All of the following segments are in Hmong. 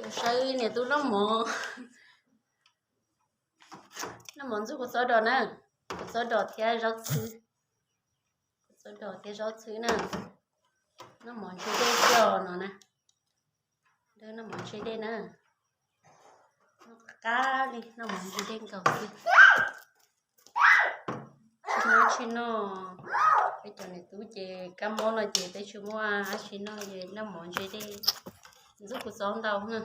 Saib niam tub noj mov, noj mov ntxuag kua txob dos na, kua txob dos thiab zaub txhwb, kua txob dos thiab zaub txhwb na. Noj mov ntse dej coj no na, noj mov ntse dej na, noj qab li noj mov ntse dej nkaus xwb. Tsis muaj dab tsi noj, peb cov niam tub ces kab mob no ces peb tsis muaj dab tsi noj ces noj mov ntse dej ntxuag kua txob ntau na.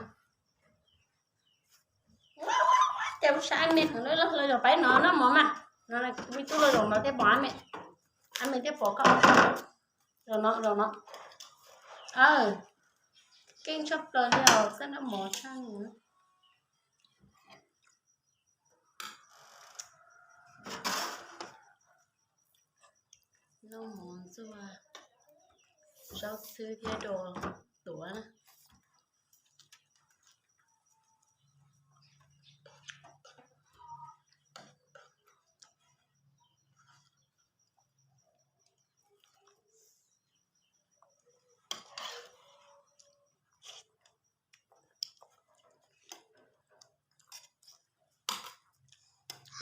Ces kuv saib me los los zaum peb no noj mov mas, no kuv me tub los zaum no thiaj pom me, me thiaj pom koj. Zaum no, zaum no. Keej tshaj plaws li os, xab noj mov tshaj. Noj mov ntxuag zaub txhwb thiab dos tuav na.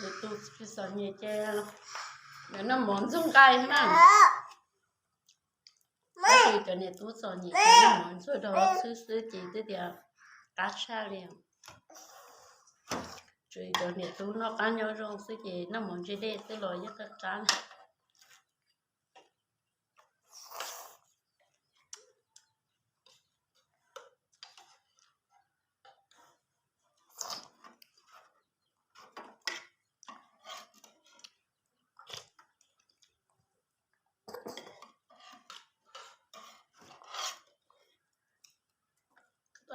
Niam tub tsis txom nyem ces noj mov ntxuag nqaij na. Tab sis cov niam tub txom nyem ces noj mov ntxuag dos xwb xwb ces twb tias qab tshaj li. Tsuas cov niam tub noj qab nyob zoo xwb ces noj mov ntse dej xwb los yeej qab qab.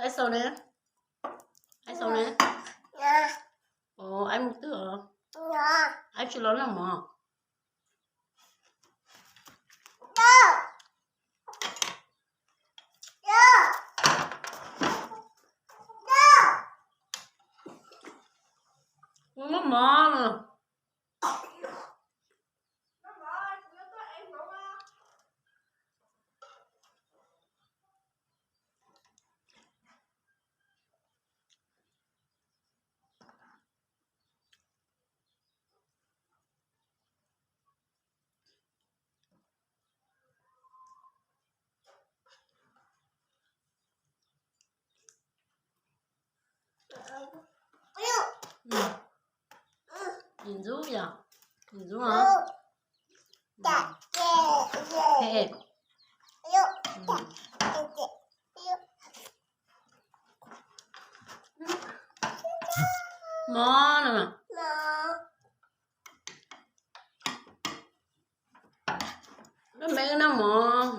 Ai xaus ne, ai xaus ne. Ov, ai mus twg os? Ai tsis los noj mov. Muaj mov. Ntxub yom, ntxub os. Mov no. Lub me wb noj mov.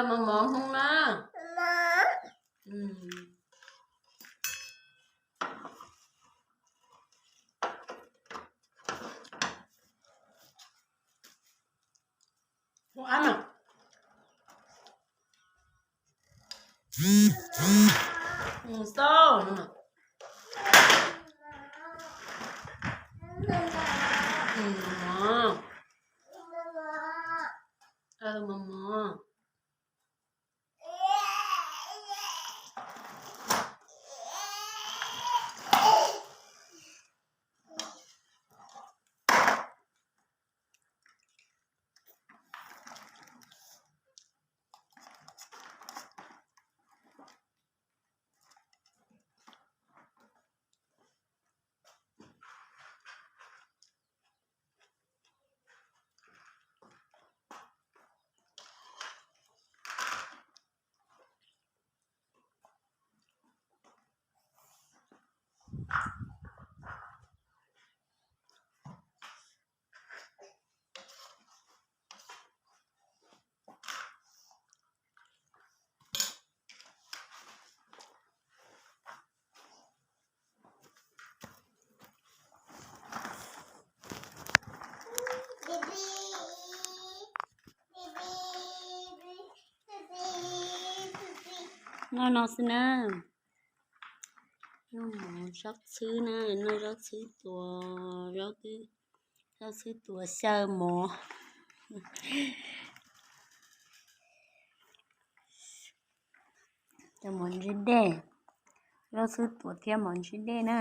Mov mov hmoo na. Hmoo ab na. Xauj no. Mov mov. Mov mov. Noj no xwb na. Noj mov zaub txhwb na, noj zaub txhwb tuas, zaub txhwb tuas xyaw mov. Cov mov ntsib dej, zaub txhwb tuas thiab mov ntsib dej na.